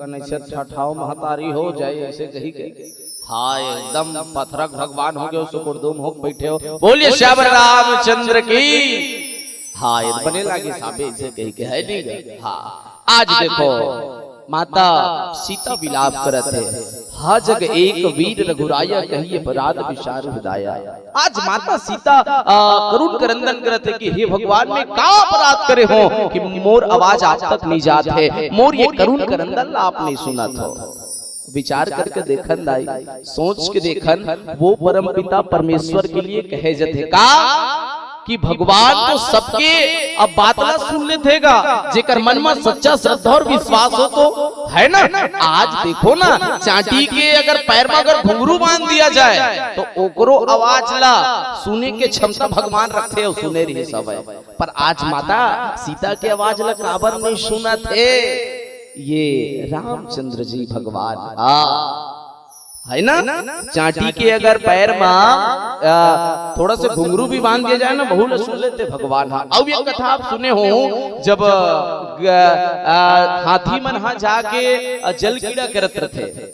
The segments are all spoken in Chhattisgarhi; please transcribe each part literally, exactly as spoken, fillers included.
कनैसे ठठाव महतारी हो जाए, ऐसे कही के। हाँ, एकदम पथरक भगवान हो गए, सुकुरदुम होके बैठे हो। बोलिए श्यावर रामचंद्र की। हाँ, ये बने लागे साबे, ऐसे कही के है नहीं गा। हाँ, आज देखो, माता सीता विलाप करत हे, "हा जग एक वीर रघुराया, कही अपराध विचार हृदाया।" आज माता सीता, आ, करुण करंदन करत हे कि हे भगवान, मैं का अपराध करे हो कि मोर आवाज आप तक नहीं जात हे, मोर ये करुण करंदन ला आप नहीं सुनत हो। विचार करके देखन दाई, सोच के देखन, वो परम पिता परमेश्वर के लिए कहे जथे का कि भगवान तो सबके अब बात ला सुन लेथे गा, जेकर मन में सच्चा श्रद्धा और विश्वास हो तो, है ना? आज देखो ना, चांटी के अगर पैर में अगर घुंघरू बांध दिया जाए, तो ओकरो आवाज ला सुने के क्षमता भगवान रखथे और सुने रही सब है। पर आज माता सीता के आवाज ला काबर नहीं सुनत हे? ये रामचंद्र जी भगवान, हाँ, है ना? चांटी के अगर पैर में, आ, थोड़ा से घुंघरू भी बांध दिया जाए ना, वहू ला सुन लेथे भगवान। हाँ, अब ये कथा आप सुने हो, जब, आ, हाथी मन हा जाके, आ, जल कीड़ा करत रथे,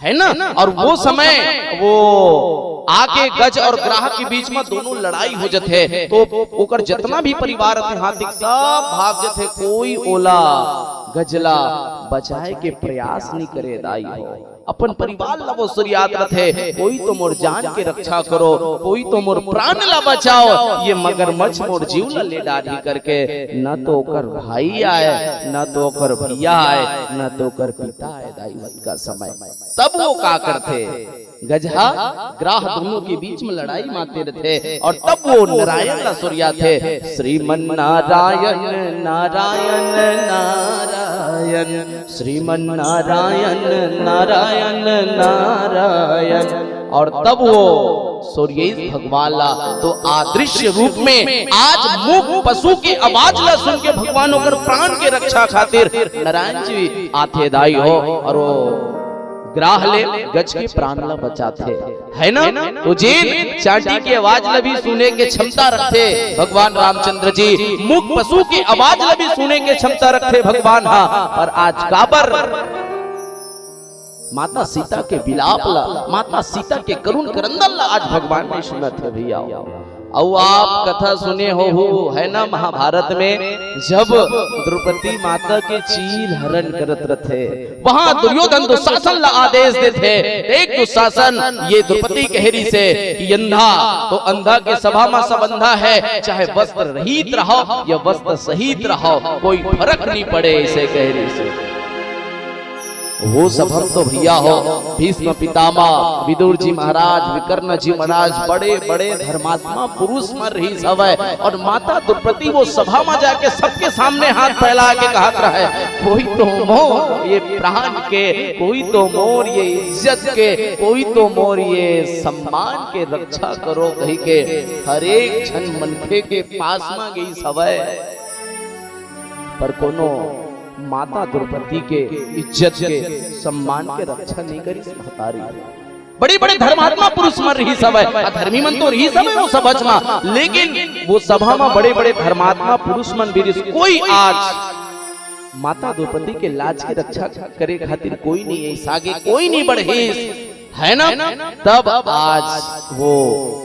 है ना? और वो समय वो आके गज और ग्राह के बीच में दोनों लड़ाई हो जथे, तो ओकर जितना भी परिवार रथे हाथी के, सब भाग जथे, कोई ओला गजला बचाए के प्रयास नहीं करे दाई हो। अपन परिवार ला वो सुरियात रथे, "कोई तो मोर जान के रक्षा करो, कोई तो मोर प्राण ला बचाओ, ये मगरमच्छ मोर जीव ला ले डारही," करके। न तो ओकर भाई आए, न तो ओकर भैया आए, न तो ओकर पिता आए दाई वत का समय। तब वो का करथे? गजहा ग्राह दोनों के बीच में लड़ाई माते रथे और तब वो नारायण ला सुरियाथे, "श्रीमन नारायण, नारायण, नारायण, श्रीमन नारायण, नारायण, नारायण।" और तब वो सुरिये भगवान ला तो अदृश्य रूप में आज मूक पशु की आवाज ला सुन के भगवान ओकर प्राण के रक्षा खातिर नारायण जी आथे दाई हो और वो ग्राह ले गज के प्राण ला बचाथे, है ना? तो जेन चांटी के आवाज ला भी सुने के क्षमता रखथे भगवान रामचंद्र जी, मूक पशु के आवाज ला भी सुने के क्षमता रखथे भगवान हा। पर आज काबर माता सीता के विलाप ला, माता सीता के करुण करंदन ला आज भगवान नहीं सुनत हे भैया। अउ आप कथा सुने हो, हो, है ना, महाभारत में जब द्रौपदी माता के चीर हरण करत रथे, वहां दुर्योधन दुशासन ला आदेश देथे, "देख दुशासन, ये द्रौपदी कह रही से कि अंधा, तो अंधा के सभा में सब अंधा है, चाहे वस्त्र रहित रहो या वस्त्र सहित रहो, कोई फर्क नहीं पड़े," ऐसे कह रही से। वो सभा तो भैया हो, भीष्म पितामह, विदुर जी महाराज, विकर्ण जी महाराज, बड़े-बड़े धर्मात्मा पुरुष मन रहिस हवय, और माता द्रौपदी वो सभा म जाके सबके सामने हाथ फैला के कहत रहय, "कोई तो मोर ये प्राण के, कोई तो मोर ये इज्जत के, कोई तो मोर ये सम्मान के रक्षा करो," कहिके हर एक झन मनखे के पास म गईस हवय। पर कोनो माता द्रौपदी के इज्जत के, सम्मान के रक्षा नहीं करिस महतारी। बड़े-बड़े धर्मात्मा पुरुष मन रहिस हवय, अधर्मी मन तो रहिस हवय वो सभा म, लेकिन वो सभा म बड़े-बड़े धर्मात्मा पुरुष मन भी रहिस। कोई आज माता द्रौपदी के लाज के रक्षा करे खातिर कोई नहीं आइस, आगे कोई नहीं बढ़िस, है ना? तब आज वो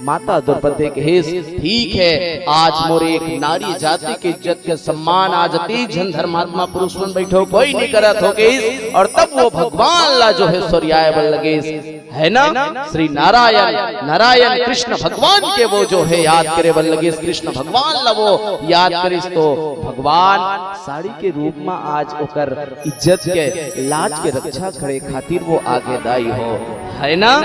माता द्रौपदी कहिस, "ठीक है, आज मोर एक नारी जाति के इज्जत के सम्मान आज अति झन धर्मात्मा पुरुष मन बैठो कोई नहीं करत हो," कहिस। और तब वो भगवान ला जो है सुरियाए बर लगिस, है ना, श्री नारायण, नारायण कृष्ण भगवान के वो जो है याद करे बर लगिस, कृष्ण भगवान ला वो याद करिस तो भगवान साड़ी के रूप में आज ओकर इज्जत के, लाज के रक्षा करे खातिर वो आगे दाई हो, है ना?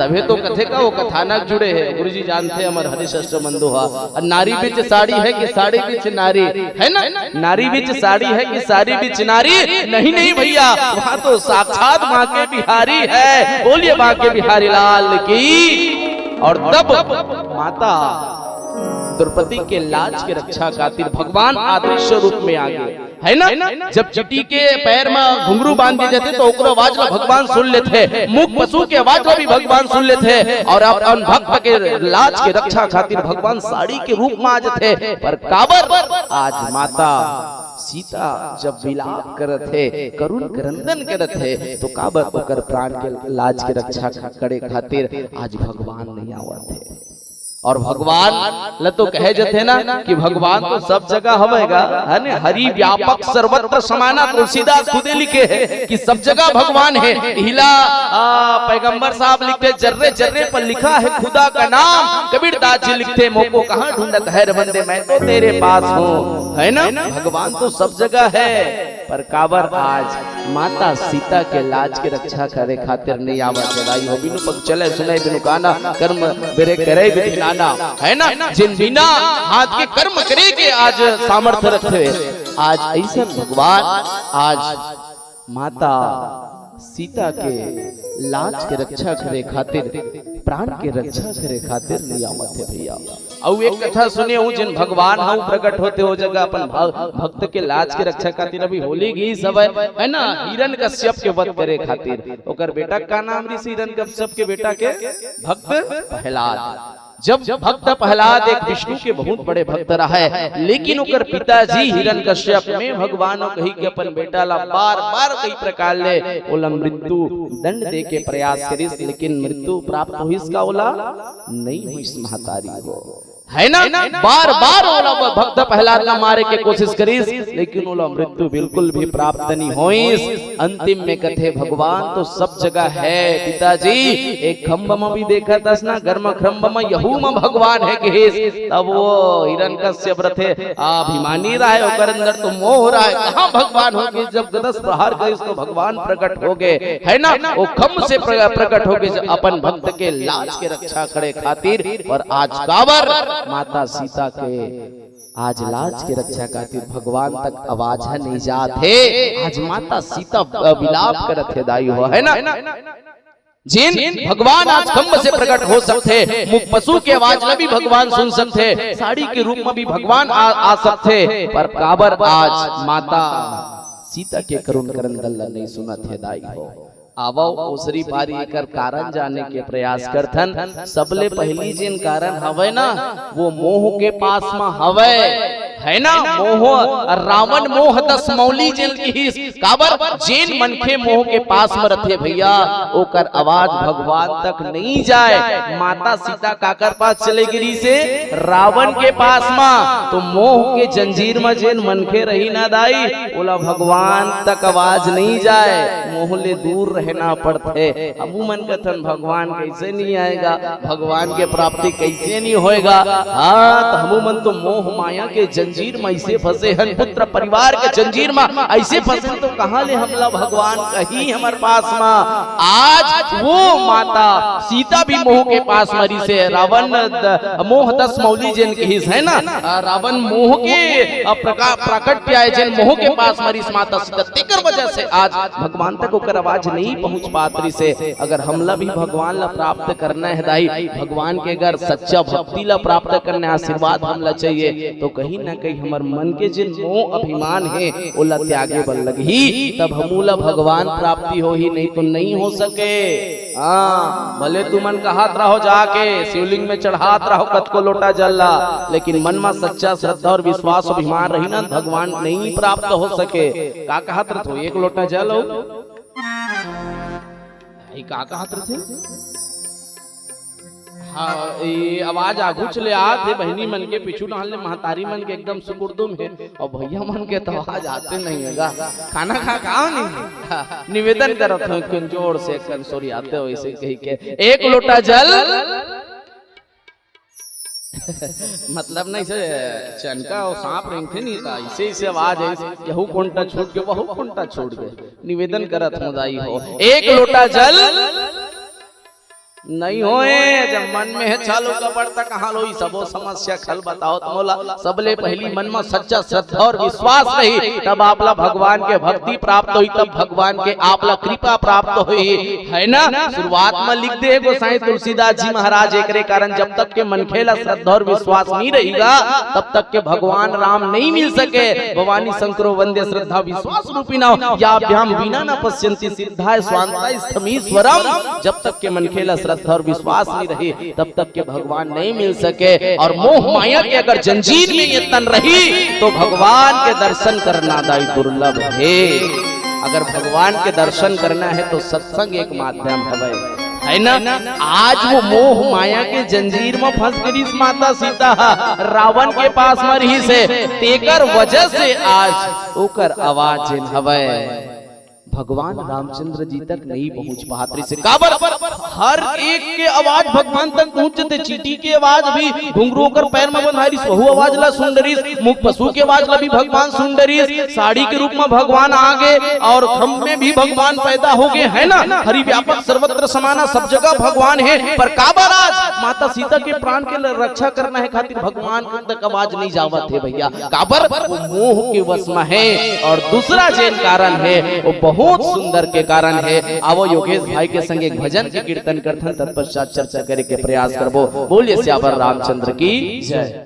तभे तो कथे का वो कथानक जुड़े है, गुरुजी जानथे हमर हरिश्रेष्ठ बंधु हा। नारी बिच साड़ी है कि साड़ी बिच नारी, है ना? नारी बिच साड़ी है कि साड़ी बिच नारी? नहीं, नहीं भैया, वहाँ तो साक्षात बांके बिहारी है। बोलिए बांके बिहारी लाल की। और तब माता द्रौपदी के लाज के रक्षा खातिर भगवान अदृश्य रूप में आ गए। है ना? जब चींटी के पैर म घुंघरू बांध दे जाथे, तो ओकरो आवाज ला भगवान सुन लेथे, मूक पशु के आवाज ला भी भगवान सुन लेथे, और अपन भक्त के लाज के रक्षा खातिर भगवान साड़ी के रूप म आ जाथे। पर काबर आज माता सीता जब विलाप करत हे, करुण क्रंदन करत हे, तो काबर ओकर प्राण के लाज के रक्षा करे खातिर आज भगवान नहीं आवत हे? और भगवान ल तो कहे जथे ना कि भगवान तो सब जगह हवय गा, है ने? हरि व्यापक सर्वत्र समाना। तुलसीदास खुदे लिखे हे कि सब जगह भगवान हे। इहिला, आ, पैगंबर साहब लिखथे, "जर्रे जर्रे पर लिखा है खुदा का नाम।" कबीरदास जी लिखथे, "मोको कहाँ ढूंढत है रे बंदे, मैं तो तेरे पास हूँ।" है ना? भगवान तो सब जगह है, पर काबर आज माता सीता के लाज के रक्षा करे खातिर नहीं आवत हे दाई हो। बिनु पग चले सुने बिनु काना, कर्म बिरे करे विधि नाना, है ना? जिन बिना हाथ के कर्म करे के आज सामर्थ्य रखथे, आज ऐसन भगवान आज माता सीता के लाज के रक्षा करे खातिर, प्राण के रक्षा करे खातिर नहीं आवत हे भैया। अउ एक कथा सुने हूँ, जिन भगवान ह प्रकट होथे ओ जगह अपन भ-, भक्त के लाज के रक्षा खातिर। अभी होली गीस हवय, है ना, हिरण कश्यप के वध करे खातिर। ओकर बेटा का नाम रिस हिरण कश्यप के बेटा के? भक्त प्रहलाद। जब भक्त प्रहलाद एक विष्णु के बहुत बड़े भक्त रहा है, लेकिन ओकर पिताजी हिरण कश्यप में भगवान ओ कही के अपन बेटा ला बार बार कई प्रकार ले ओला मृत्यु दंड दे के प्रयास करिस, लेकिन मृत्यु प्राप्त होइस का ओला? नहीं होइस महतारी हो, है ना? बार बार ओला ब-, भक्त प्रहलाद ला मारे के कोशिश करिस, लेकिन ओला मृत्यु बिल्कुल भी प्राप्त नहीं होइस। अंतिम में कथे, "भगवान तो सब जगह है पिताजी, एक खम्भ म भी देखत हस ना, गर्म खम्भ म, यहू म भगवान है," कहिस। तब वो हिरण्यकश्यप रथे, अभिमानी रहे, ओकर अंदर तो मोह रहे, कहाँ भगवान हो गए? जब दस प्रहार करिस तो भगवान प्रकट हो गए, है ना? वो खम्भ से प्र-, प्रकट हो गए, अपन भक्त के लाज के रक्षा करे खातिर। और आज काबर माता सीता के आज लाज के रक्षा खातिर भगवान तक आवाज ह नहीं जात हे। आज माता सीता विलाप करत हे दाई हो, है ना? जेन भगवान आज खम्भ से प्रकट हो सकथे, मूक पशु के आवाज ल भी भगवान सुन सकथे, साड़ी के रूप म भी भगवान आ, आ सकथे, पर काबर आज माता सीता के करुण क्रंदन ल नहीं सुनत हे दाई हो? आवव, ओसरी पारी एकर कारण जाने के प्रयास करथन। सबले पहिली जेन कारण हवय ना, वो मोह के पास म हवय, है ना? मोह, रावण मोह दस मौली जेन किहिस। काबर? जेन मनखे मोह के पास म रथे भैया, ओकर आवाज भगवान तक नहीं जाय। माता सीता काकर पास चले गिरिस हे? रावण के पास म। तो मोह के जंजीर म जेन मनखे रही ना दाई, ओला भगवान तक आवाज नहीं जाय, मोह ले दूर रहना पड़थे। हमू मन कथन, "भगवान कैसे नहीं आएगा, भगवान के प्राप्ति कैसे नहीं होएगा?" हाँ, तो हमू मन तो मोह माया के जंजीर म ऐसे फंसे हन, पुत्र परिवार के जंजीर म ऐसे फंसे हन, तो कहाँ ले हमला भगवान कही हमर पास म? आज वो माता सीता भी मोह के पास म रिस हे, रावण द-, मोह दस मौली जेन किहिस हे ना, आ, रावण मोह के, आ, प्रका-, प्राकट्य आय, जेन मोह के पास म रिस माता सीता, तेकर वजह से आज भगवान तक ओकर आवाज नहीं पहुंच पात रिस हे। अगर हमला भी भगवान ला प्राप्त करना हे दाई, भगवान के अगर सच्चा भक्ति ला प्राप्त करना, आशीर्वाद हमला चाहिए, तो कहीं ना कहीं हमर मन के जेन मोह अभिमान हे, ओला त्यागे बर लगही, तब हमू ला भगवान प्राप्ति होही, नहीं तो नहीं हो सके। हाँ, भले तुमन कहत रहो जाके शिवलिंग में चढ़ात रहो कतको लोटा जल ला, लेकिन मन म सच्चा श्रद्धा और विश्वास अभिमान रही ना, भगवान नहीं प्राप्त हो सके। का कहत रथो, एक लोटा जल हो? ई का कहत रथे? हाँ, ये आवाज आगू चले आत हे, बहिनी मन के पीछू डहन ले महतारी मन के एकदम सुकुरदुम हे, और भैया मन के तो आवाज आते नहीं हे गा। खाना खा का नहीं? निवेदन करत हूँ, कन जोर से, कन सोरियाते हो, इसे कही के, "एक लोटा जल।" मतलब नहीं से चनका और सांप रेंगथे नहीं था, इसे, इसे आवाज है, यहू कोंटा छूट के, वहू कोंटा छूट के। निवेदन करत हूँ दाई हो, एक लोटा जल। नहीं होए। जब मन में हे छल कपट, त कहाँ ले होही? सबो समस्या के हल बतावत मोला। सबले पहिली मन म सच्चा श्रद्धा और विश्वास रही, तब आप ला भगवान के भक्ति प्राप्त होही, तब भगवान के आप ला कृपा प्राप्त होही, है ना? शुरुआत म लिख दे हे गोसाई तुलसीदास जी महाराज, एकरे कारण जब तक के मनखे ला श्रद्धा और विश्वास नहीं रहिगा, तब तक के भगवान राम नहीं मिल सके। भवानी शंकरो वंदे श्रद्धा विश्वास रूपिणौ, याभ्याम विना न पश्यंती सिद्धा स्वांता स्थमीश्वरम। जब तक के मनखे ला श्रद्धा और विश्वास नहीं रही, तब तक के भगवान नहीं मिल सके। और मोह माया के अगर जंजीर में ये तन रही, तो भगवान के दर्शन करना दाई दुर्लभ हे। अगर भगवान के दर्शन करना हे, तो सत्संग एक माध्यम हवय, है ना? आज वो मोह माया के जंजीर में फंस गईस माता सीता, रावण के पास म रहिस हे, तेकर वजह से आज ओकर आवाज जेन हवय, भगवान रामचंद्र जी तक नहीं पहुंच पात रहिस हे। काबर? हर एक के आवाज भगवान तक पहुंच जथे। चींटी के आवाज भी, घुंघरू ओकर पैर म बंधाय रहिस, वहू आवाज ला सुन डरिस। मूक पशु के आवाज ला भी भगवान सुन डरिस। साड़ी के रूप म भगवान आ गे और खम्भ में भी भगवान पैदा हो गे, है ना? हरि व्यापक सर्वत्र समाना, सब जगह भगवान हे। पर काबर आज माता सीता के प्राण के ल-, रक्षा करना हे खातिर भगवान तक आवाज नहीं जावत हे भैया? काबर? वो मोह के वश में हे। और दूसरा जेन कारण हे, वो बहुत सुंदर के कारण हे। आवो योगेश भाई के संग एक भजन के कीर्तन करथन, तत्पश्चात चर्चा करे के प्रयास करबो। बोलिए सियावर रामचंद्र की जय।